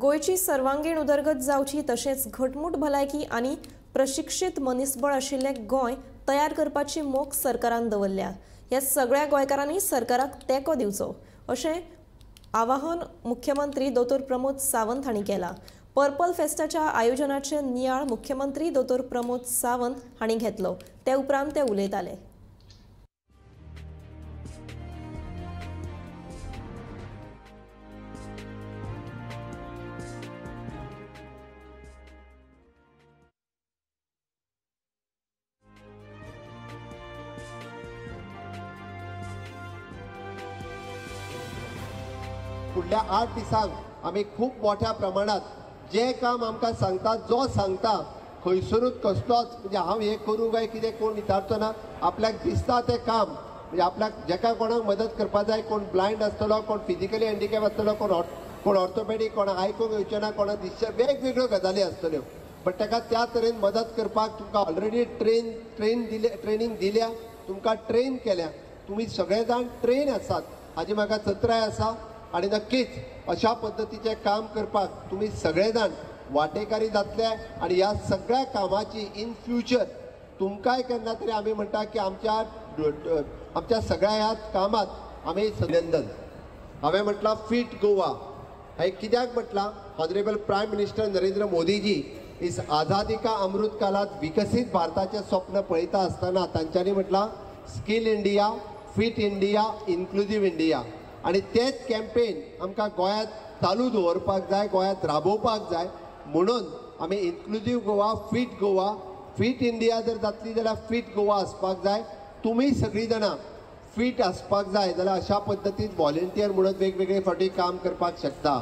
गोंयची सर्वांगीण उदरगत जावची तशेंच घटमूट भलायकी आनी प्रशिक्षीत मनीसबळ आशिल्लें गोंय तयार करपाची मोख सरकारान दवरल्या। ह्या सगळ्या गोंयकारांनी सरकाराक तेंको दिवचो अशें आवाहन मुख्यमंत्री दोतोर प्रमोद सावंत हांणी केलां। पर्पल फेस्टाच्या आयोजनाचे नियाळ मुख्यमंत्री दोतोर प्रमोद सावंत हांणी घेतलो, ते उपरांत ते उलयताले। फुडल्या 8 दिसांक आमी खूब मोठ्या प्रमाणात जे काम आमकां सांगता, जो सांगता खंयसरूच कसलोच म्हणजे हांव हें करूं काय कितें कोण विचारचो ना, आपल्याक दिसता तें काम म्हणजे आपल्याक जेका कोणाक मदत करपा जाय, कोण ब्लायंड आसतलो, कोण फिजिकली हँडिकॅप आसतलो, कोण ऑर्थोपेडीक, कोणाक आयकूंक येवचें ना, कोणाक दिसचें, वेगवेगळ्यो गजाली आसतल्यो, बट ताका त्या तरेन मदत करपाक तुमकां ऑलरेडी ट्रेनींग दिल्या, तुमकां ट्रेन केल्या, तुमी सगळे जाण ट्रेन आसात हाजी म्हाका चत्राय आसा आनी नक्कीच अशा पद्दतीचें काम करपाक तुमी सगळे जाण वांटेकारी जातले आनी ह्या सगळ्या कामाची इन फ्युचर तुमकांय केन्ना तरी आमी म्हणटा की आमच्या सगळ्या ह्या कामात आमी अभिनंदन। हांवें म्हटलां फिट गोवा हें कित्याक म्हटलां, honourable prime minister Narendra Modiji is आझादी का अमृत कालात विकसीत भारताचें स्वप्न पळयता आसतना तांच्यांनी म्हटलां skill India, fit India, inclusive India आनी तेच कॅम्पेन आमकां गोंयांत चालू दवरपाक जाय, गोंयांत राबोवपाक जाय, म्हणून आमी inclusive Goa, fit Goa, fit India जर जातली जाल्यार फिट गोवा आसपाक जाय। तुमी सगळीं जाणां फिट आसपाक जाय जाल्यार अशा पद्दतीन व्हॉलंटियर म्हणून वेगवेगळे फावटी काम करपाक शकता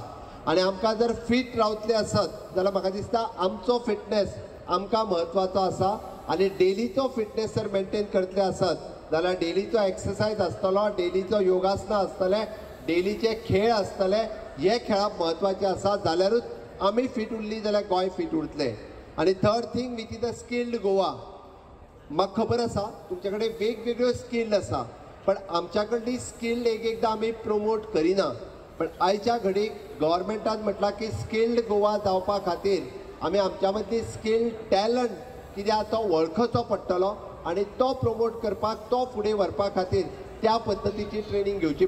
आनी आमकां जर फिट रावतले आसत जाल्यार म्हाका दिसता आमचो फिटनेस आमकां म्हत्वाचो आसा आनी डेलीचो फिटनेस जर मेंटेन करतले आसत जाल्यार डेलीचो एक्सरसायज आसतलो, डेलीचो योगासनां आसतले, डेलीचे खेळ आसतले, हे खेळप म्हत्वाचें आसा जाल्यारूच आमी फिट उरली जाल्यार गोंय फिट उरतलें। आनी third thing which is the skilled Goa, म्हाका खबर आसा तुमचे कडेन वेगवेगळ्यो स्किल्ड आसा, पण आमच्या कडली स्किल्ड एक एकदां आमी प्रमोट करिना, पण आयच्या घडीक गव्हर्मेंटान म्हटलां की स्किल्ड गोवा जावपा खातीर आमी आमच्या मदली स्किल्ड टॅलंट कितें आसा तो वळखचो पडटलो आनी तो प्रमोट करपाक, तो फुडें व्हरपा खातीर त्या पद्दतीची ट्रेनींग घेवची।